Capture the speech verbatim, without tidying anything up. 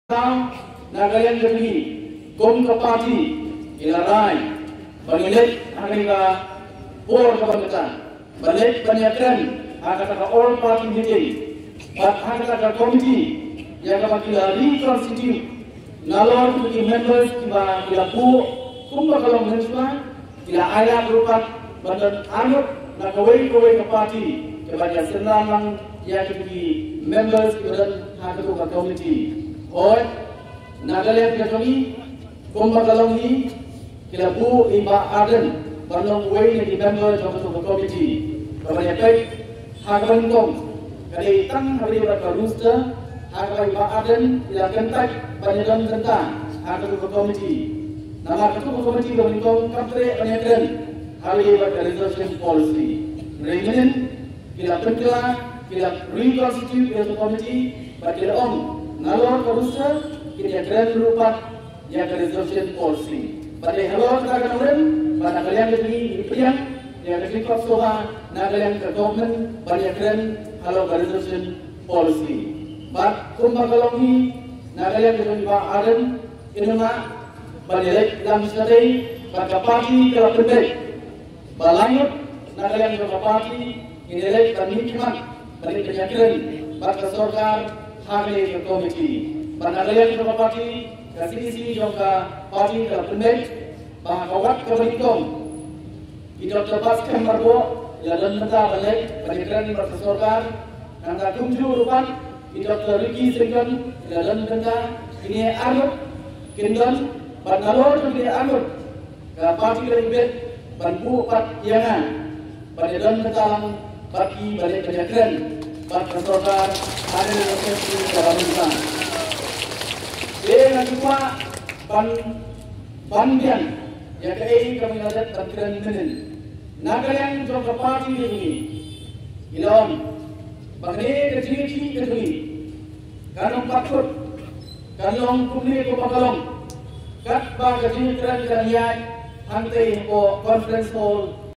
Tang na ka liang ka jong ngi kum ka party, ngi la rai ba ngin leit ha kane ka por kaba mynta, ba leit ban ïakren ha kata ka all party meeting bad ha kata ka committee ïa kaba ki la reconstitute nalor ki members kiba ki la buh kumba ka long hynrei ki la ailad ruh pat ban don arngut na kawei kawei ka party kiba ïa synran lang ïa ki members kiba don ha katu ka committee. Hooid, na ka liang ka jong ngi kumba ka long hi, ki la buh i Bah Ardent ban long uwei na ki member jong katu ka committee. Kaba ïa peit ha kaba nyngkong ka dei tang ha kaba ïa ka roster ha kaba i Bah Ardent i la kyntait ban ïa don bynta ha katu ka committee. Namar katu ka committee kaba nyngkong kam treh ban ïakren ha kaba ïa ka reservation policy. Hynrei mynnin ki la pynkylla, ki la reconstitute ïa ka committee bad ki la ong nalor ka roster kin ïakren ruh pat ïa ka reservation policy. Bad dei halor kata ka nongrim bad na ka liang ka jong ngi ngi pdiang ïa ka jingkop sngewbha na ka liang ka government ban ïakren halor ka reservation policy. Bad kumba ka long hi na ka liang ka jong i Bah Ardent, in ym lah ban ïaleit lang shatei bad ka party ka la pynbeit ba la ngut na ka liang jong ka party ngin ïaleit ban mihkhmat ban ïakren bad ka sorkar ha kane ka committee. Bad na ka liang jong ka party, ka C E C jong ka party ka la pynbeit ba ha ka wad kaba nyngkong i Doctor Batskhem Myrboh i la don bynta ban leit ban ïakren bad ka sorkar. Nangta kumjuh ruh pat i Doctor Ricky Syngkon i la don bynta. Kine arngut kin don bad nalor jong kine arngut ka party ka la bit ban buh pat ïa nga ban ïa don bynta lang bad ki ban ïa kren bad ka sorkar ha kane ka session kaba mynta. Te nga kwah ban ban biang ïa kaei kaba nga la dep ban kren mynnin. Na ka liang jong ka party jong ngi ngi la ong ba kane ka jingïakhih ka jong ngi kan ym pat kut, kan long kumne kumba ka long katba ka jingïakren kan ïaid hangtei hapoh conference hall